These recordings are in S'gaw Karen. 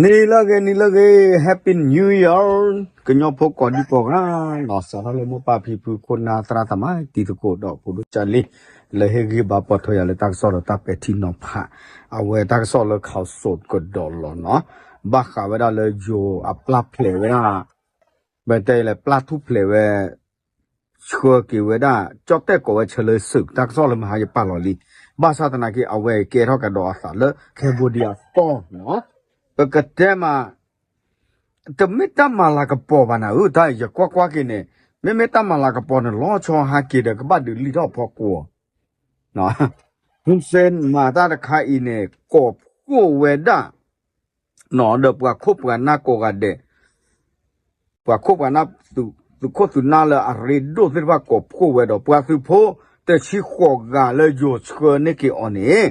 နံၤလၢအဂ့ၤ နံၤလၢအဂ့ၤ Happy New Year ကညီဖိကိးဒံကိးဂၤ, စးထီၣ်လၢမိၢ်ပၢ်ဖံဖု ခိၣ်နၢ်သရၣ်သမါ တံၤသကိးဒီးဖိဒိၣ်ကၢ်လံ, လၢဟ့ၣ်ဂံၢ်ဘါပိာ်ထွဲယၤလၢတၢ်ကစီၣ်ဒီးတၢ်ပဲာ်ထံနီၤဖး, အဝဲတၢ်ကစီၣ်လၢ ခးစိး ကဒီးလီၤနီၤ, ဘၣ်ဃးဝဲဒၣ်လၢယိၤအပျၢ်ဖျဲးဝဲဒၣ် ပတဲလၢ ပျၢ်ထူၣ်ဖျဲးဝဲ ဆှၢက့ၤဝဲဒၣ် ကၠီၣ်တဲၣ်ကိးဝဲ ဆၢလၢစုး တၢ်ကစီၣ်လၢမဟါယပာ်လီၤလံ, ဘၣ်ဆၣ်သနာ်က့ အဝဲကဲထီၣ်ကဒီးအသးလၢ Cambodia ကီၢ်နီၤ, ပကတဲမး တမ့ၢ်တၢ်မၤလၤကပီၤဘၣ်နၤဧၢ, တၢ်ယကွၢ်ကွၢ်က့ၤန့ၣ် မ့မ့ၢ်တၢ်မၤလၤကပီၤန့ၣ် လီၤဆီဟဲက့ၤဒီး ကဘၣ်ဒုးလံာ်ထီၣ်ဖီကွီၤ Hun Sen မၤတၢ်တခါအံၤန့ၣ် ကိးဖှိၣ်ဝဲဒၣ် ဒီးပှၤခိၣ်ပှၤနၢ်ကိးဂၤဒဲး, ပှၤခိၣ်ပှၤနၢ် သုးခိၣ်သုးနၢ်လၢအရ့ဒိၣ်သ့ၣ်တဖၣ်ကိးဖှိၣ်ဝဲဒီး ပှၤသုးဖိတဆံဃိးဂၤလၢယိၤဆှၢန့ၢ်က့ၤအီၤန့ၣ်,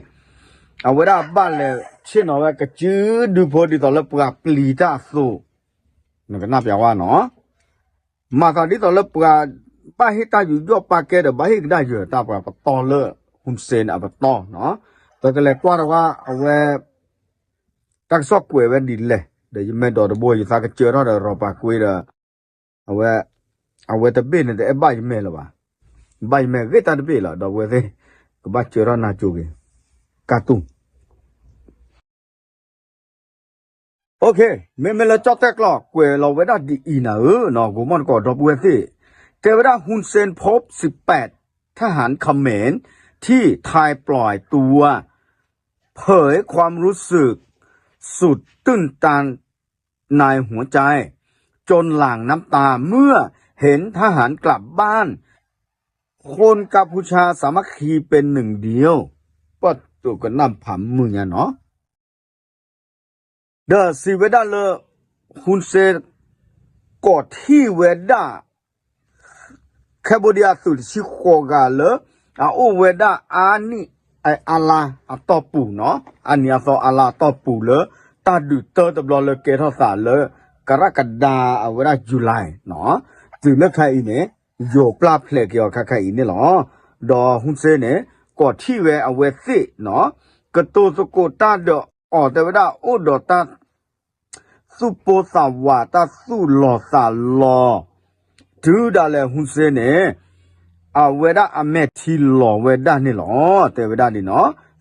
အဝဲဒၣ်ဘၣ်လဲၤဆ့ၣ်နီၤဝဲကစုဒုဖိဒ်သိးလၢပှၤပျံၤတၢ်အသိး, နကနၣ်ပျးဝါနီၤ မၤသးဒ်သိးလၢပှၤဘၣ်ဟ့ၣ်တၢ်ယူးယီၣ်ပာ်ကဲဒီး ဘၣ်ဟ့ၣ်ကဒါယၢၤတၢ်ပှၤပတီၢ်လၢ Hun Sen အပတီၢ်နီၤ, ပကလဲၤကွၢ်တဝါ အဝဲ တၢ်ကစီၣ်ကွဲးဝဲဒ်လဲၣ် ဒီးယမဲာ်ဒိးတဘိ ယသးကစၢၢ်ထီၣ်ဒီး ရီၤပာ်ကွ့ဒီး အဝဲ အဝဲတဘ့ၣ်န့ၣ် တအဲၣ်ဘၣ်ယမဲာ်လၢၤဘၣ်, ဘၣ်ယမဲာ်ဂ့ၢ်တၢ်တဘ့ၣ်လီၤ ဒီပုၢ်ဝဲၢ်သ့ၣ်, ကဘၣ်စၢၢ်ထီၣ်နၤကၠိက့ၤ, ကၢ်တူၢ် မ့မ့ၢ်လၢကၠီၣ်တဲၣ်ကျိာ်ကွဲးလီၤဝဲဒၣ်ဒ်အံၤနၤဧၢ, ဂိၤမီၣ်တကိး ဒီပုၢ်ဝဲၢ်သ့ၣ်, တဲဝဲဒၣ် Hun Sen พบ สิบแปด ทหารเขมร ที่ไทยปล่อยตัว เผยความรู้สึกสุดตื้นตันในหัวใจ จนหลั่งน้ำตาเมื่อเห็นทหารกลับบ้าน คนกัมพูชาสามัคคีเป็นหนึ่งเดียว ပှၤတိၢ်ကနၣ်ဖးမုၢ်ညါနီၤ ဒီးစံးဝဲဒၣ်လၢ Hun Sen ကိးထံၣ်ဝဲဒၣ် Cambodia သုးတဆံဃိးဂၤလၢ အအိၣ်ဝဲဒၣ်အါနံၣ်အါလါအတီၢ်ပူၤနီၤ, အါနံၣ်အါသီအါလါအတီၢ်ပူၤလၢ တၢ်ဒုးတၢတဘျီလၢကဲထီၣ်သးလၢ ကရၣ်ကဒါ အဝဲဒၣ် July နီၤ, တုၤလၢခဲအံၤန့ၣ် ယိၤပျၢ်ဖျဲးက့ၤအီၤခဲခါအံၤန့ၣ်လီၤ. ဒီး Hun Sen န့ၣ် ကိးထံၣ်ဝဲအဝဲသ့ၣ်နီၤ, ကတိၤသကိးတၢ်ဒီးအီၤ တဲဝဲဒၣ်အိၣ်ဒီးတၢ် သူၣ်ပိၢ်သးဝး တၢ်သူၣ်လီၤသးလီၤ, တုၤဒၣ်လဲာ် Hun Sen န့ၣ် အဝဲဒၣ်အမဲာ်ထံလီၤဝဲဒၣ်န့ၣ်လီၤ. တဲဝဲဒၣ်ဒ်နီၤ,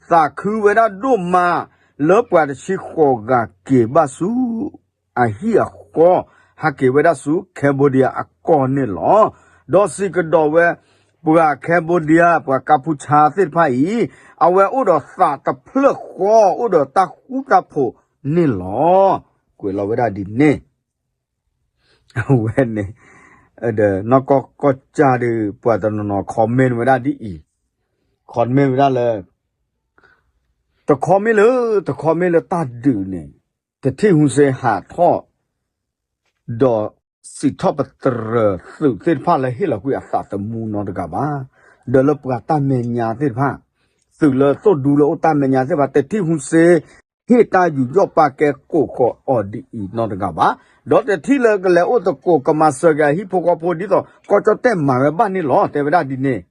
သးခုဝဲဒၣ်ဒိၣ်မး လၢပှၤတဆံဃိးဂၤက့ၤဘၣ်ဆူ အဟံၣ်အဃီ, ဟဲက့ၤဝဲဒၣ်ဆူ Cambodia အကီၢ်န့ၣ်လီၤ. ဒီးစံးကဒီးဝဲ ပှၤ Cambodia ပှၤကၢ်ဖူဆါသ့ၣ်တဖၣ်အံၤ, အဝဲအိၣ်ဒီးသးတဖျၢၣ်ဃီ အိၣ်ဒီးတၢ်ဃူတၢ်ဖိးန့ၣ်လီၤ. ကွဲးလီၤဝဲဒၣ်ဒ်န့ၣ်, အဝဲန့ၣ် ဒီးနီၢ်ကီၢ်ကီၢ်ကၢ်ဒီး ပှၤတနီၤနီၤ comment ဝဲဒၣ်ဒ်အံၤ, comment ဝဲဒၣ်လၢ တ comment လၢ တ comment လၢတၢ်ဒုးန့ၣ်, တထံၣ် Hun Sen ဟးထီၣ် ဒီးစံးထီၣ်ပတြၢၤသုးသ့ၣ်တဖၣ်လၢဟ့ၣ်လီၤကွံာ်အသးသမူနီတဂၤဘၣ်. ဒီးလၢပှၤတၢ်မဲာ်ညါသ့ၣ်တဖၣ်, သုးလၢသိၣ်ဒူလၢအိၣ်တၢ်မဲာ်ညါသ့ၣ်တဖၣ် တထံၣ် Hun Sen ဟ့ၣ်တၢ်ယူးယီၣ်ပာ်ကဲကိးဃီၤအီၤဒ်အံၤနီတဂၤဘၣ်. ဒီးတထံၣ်လၢကလဲၤအိၣ်သကိးကမၤစၢၤက့ၤအဟံၣ်ဖိဃီဖိဒ်သိး ကီၢ်ကၠီၣ်တဲၣ်မၤဝဲဘၣ်န့ၣ်လီၤ. တဲဝဲဒၣ်ဒ်န့ၣ်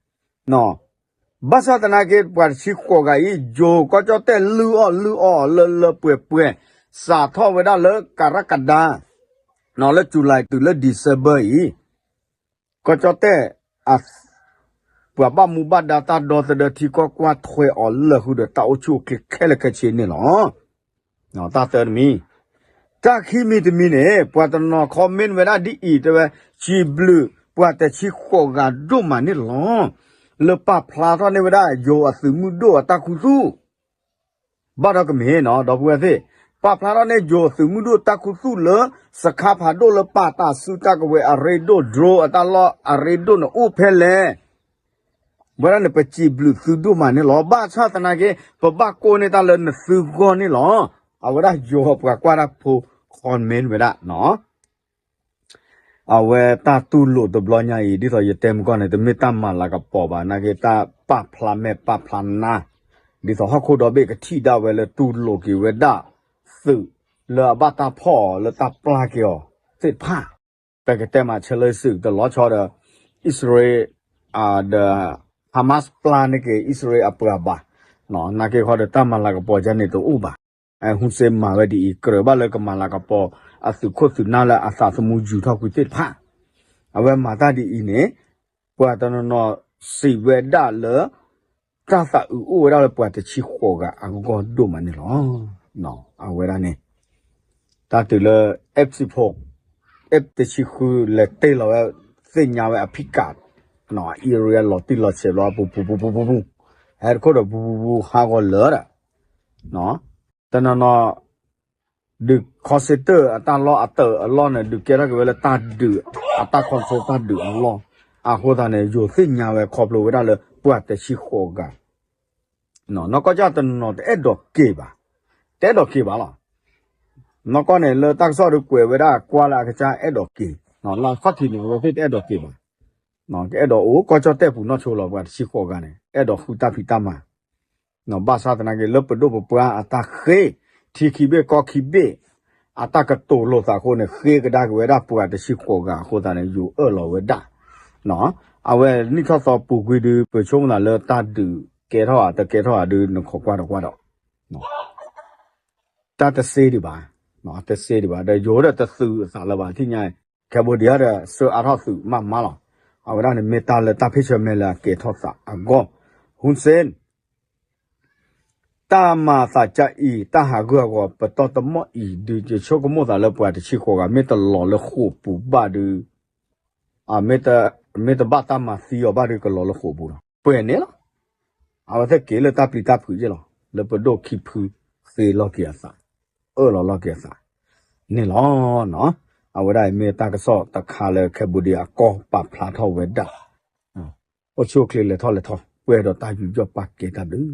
ဘၣ်ဆၣ်သနာ်က့ ပှၤတဆံဃိးဂၤအံၤ ယိၤကီၢ်ကၠီၣ်တဲၣ်လုၢ်အီၣ်လုၢ်အီၣ်လၢလၢပှဲၤပှဲၤ, စးထီၣ်ဝဲဒၣ်လၢကရၣ်ကဒါ လၢ July တုၤလၢ December အံၤ, ကီၢ်ကၠီၣ်တဲၣ် ပှၤဘၣ်မူဘၣ်ဒါတၢ်ဒီသဒၢထံကီၢ်ကွၢ်ထွဲအီၤလၢာ်ဃုာ်ဒီးတၢ်အိၣ်ဆူၣ်အိၣ်ချ့ခဲလၢာ်ခဲဆ့န့ၣ်လီၤ. တၢ်သၢတမံၤ, တၢ်ခံမံၤတမံၤန့ၣ် ပှၤတနီၤ comment ဝဲဒၣ်ဒ်အံၤ တဲဝဲ စံးဘျုးပှၤတဆံဃိးဂၤဒိၣ်မးန့ၣ်လီၤ. လၢပာ်ဖျါထီၣ်န့ၢ်ဝဲဒၣ် ယိၤအသုးမုၢ်ဒိၣ်အတၢ်ခူသူၣ် ဘၣ်ဒီးကမ့ၢ်နီၤ ဒီပုၢ်ဝဲၢ်သ့ၣ်, ပာ်ဖျါထီၣ်န့ၢ်ယိၤသုးမုၢ်ဒိၣ်တၢ်ခူသူၣ်လၢ စခါဖးဒိၣ်လၢပာ်တၢ်စုတၢ်ကဝဲၤအရ့ဒိၣ် drone အတၢ်လီၢ်အရ့ဒိၣ်န့ၣ်အိၣ်ဖဲလဲၣ်. ဝဲဒၣ်န့ၣ် ပစံးဘျုးသုဒိၣ်မးန့ၣ်လီၤ. ဘၣ်ဆၣ်သနာ်က့ ပဘၣ်ကိးန့ၢ်တၢ်လၢနသုဂီၢ်န့ၣ်လီၤ. အဝဲဒၣ်ယိၤပှၤကွၢ်တၢ်ဖိ comment ဝဲဒၣ်နီၤ အဝဲတၢ်တူၢ်လိာ်တဘျီညါအံၤ ဒ်သိးယတဲမုၢ်ကီၢ်န့ၣ် တမ့ၢ်တၢ်မၤလၤကပီၤဘၣ် နာ်က့တၢ်ပာ်ဖျါမဲာ်ပာ်ဖျါနါ, ဒ်သိးဟီၣ်ခိၣ်ဒီဘ့ၣ်ကထံၣ်ဒၣ်ဝဲလၢတူၢ်လိာ်က့ၤဝဲဒၣ် သုးလၢအဘၣ်တၢ်ဖီၣ်အီၤလၢတၢ်ပျၢ်က့ၤအီၤသ့ၣ်တဖၣ်, ပကတဲမးဆၢလၢစုးတလီၤဆီဒီး အံၣ်စရ့လး ဒီး Hamas ပျၢ်န့ၢ်က့ၤအံၣ်စရ့လးအပှၤဘၣ်, နာ်က့ဃီဒီးတၢ်မၤလၤကပီၤယါန့ၣ်တအိၣ်ဘၣ် ဟူစ့မၤဝဲဒ်အံၤ ကြၢးဘၣ်လၢကမၤလၤကပီၤ အသုးခိၣ်သုးနၢ်လၢအသးသမူယူၤထီၣ်ကွံာ်သ့ၣ်တဖၣ် အဝဲမၤတၢ်ဒ်အံၤန့ၣ် ပှၤတနီၤနီၤစံးဝဲဒၣ်လၢ တၢ်သးအုးအိၣ်ဝဲဒၣ်လၢပှၤတဆံဃိးဂၤအဂီၢ်ဒိၣ်မးန့ၣ်လီၤ. အဝဲဒၣ်န့ၣ် တၢ်တုၤလၢ F တဆံဃိး F တဆံဃုလဲၤတ့ၢ်လီၤဝဲ သ့ၣ်ညါဝဲအဖံးကး အ area လီၤတံၢ်လီၤဆဲးဘျီ ပူၤပူၤပူၤပူၤပူၤပူၤ ဟဲတခိၣ်ဒီးပူၤပူၤပူၤဟးဂီၤလၢာ်ဒီး တနီၤနီၤ ဒုး call center အတၢ်လီၢ်အတၢၢ်အလီၢ်န့ၣ် ဒုးကဲထီၣ်က့ၤဝဲလၢတၢ်ဒုး အတၢ် control တၢ်ဒုးအလီၢ် အဃိသတးန့ၣ် ယိၤသ့ၣ်ညါဝဲခီဖျိဝဲဒၣ်လၢပှၤတဆံဃိးဂၤ နီၢ်ကီၢ်ကၢ်တနီၤနီၤတအဲၣ်ဒိးက့ၤဘၣ်, တအဲၣ်ဒိးက့ၤဘၣ်လီၤ. နီၢ်ကီၢ်န့ၣ် လၢတၢ်ကစီၣ်ဒုးကွဲးဝဲဒၣ်ကွၢ်လၢအကစၢ်အဲၣ်ဒိးက့ၤ, လၢခီၣ်ထံးန့ၣ် အဝဲသ့ၣ်တအဲၣ်ဒိးက့ၤဘၣ်, ကအဲၣ်ဒိးအိၣ်ကီၢ်ကၠီၣ်တဲၣ်ပူၤနီၢ်ဆိလီၤ ပှၤတဆံဃိးဂၤန့ၣ် အဲၣ်ဒိးဃုတၢ်ဖံးတၢ်မၤ ဘၣ်ဆၣ်သနာ်က့ လၢပဒိၣ်ပပှၢ်အတၢ်ဃ့ ထံခံဘ့ၣ်ကီၢ်ခံဘ့ၣ် အတၢ်ကတိၤလိာ်သးအဃိန့ၣ် ဃ့ကဒါက့ၤဝဲဒၣ်ပှၤတဆံဃိးဂၤအဃိသတးန့ၣ် ယိၤအၢၣ်လီၤဝဲဒၣ် အဝဲနံၣ်ထီၣ်သီပူၤကွံာ်ဒုး ပဆိကမိၣ်သးလၢတၢ်ဒုးကဲထီၣ်ဧါ တကဲထီၣ်ဧါဒုး နခိးကွၢ်တကွၢ်ဒီး တၢ်တစ့ဒံးဘၣ်, တစ့ဒံးဘၣ် ဒီးယိၤဒီးတသုးအသးလၢၤဘၣ် ထံၣ်ညါ Cambodia ဒီး ဆှၢအါထီၣ်သုးမးမးလီၤ. အဝဲဒၣ်န့ၣ်မ့ၢ်တၢ်လၢတၢ်ဖ့ၣ်ဆၢမဲာ်လၢအကဲထီၣ်သးအဂီၢ်, ဟူစ့ တၢ်မၤသးကါအံၤ တၢ်ဟးဂူာ်ဟးဂီၤပတီၢ်တမီၢ်အံၤဒုး ယဆိကမိၣ်သးလၢပှၤတဆံဃိးဂၤ မ့ၢ်တလီၤလၢဃိာ်ပူၤဘၣ်ဒုး မ့ၢ်တဘၣ်တၢ်မၤသံအီၤဘၣ်ဒုး ကလီၤလၢဃိာ်ပူၤလီၤ. ပှဲၤန့ၣ်လီၤ. အဝဲသ့ၣ်က့ၤလၢတၢ်ပျံၤတၢ်ဖုးယ့ၣ်လီၤ. လၢပဒိၣ်ခံဖုဃ့လီၤက့ၤအသး, အၢၣ်လီၤလီၤက့ၤအသးန့ၣ်လီၤ. အဝဲဒၣ်အံၤမ့ၢ်တၢ်ကစီၣ်တခါလၢ Cambodia အကီၢ်ပာ်ဖျါထီၣ်ဝဲဒၣ် အိၣ်ဆူၣ်အိၣ်ချ့လဲၤထီၣ်လဲၤထီၣ် ပှဲၤဒီးတၢ်ယူးယီၣ်ပာ်ကဲတၢ်ဘျုး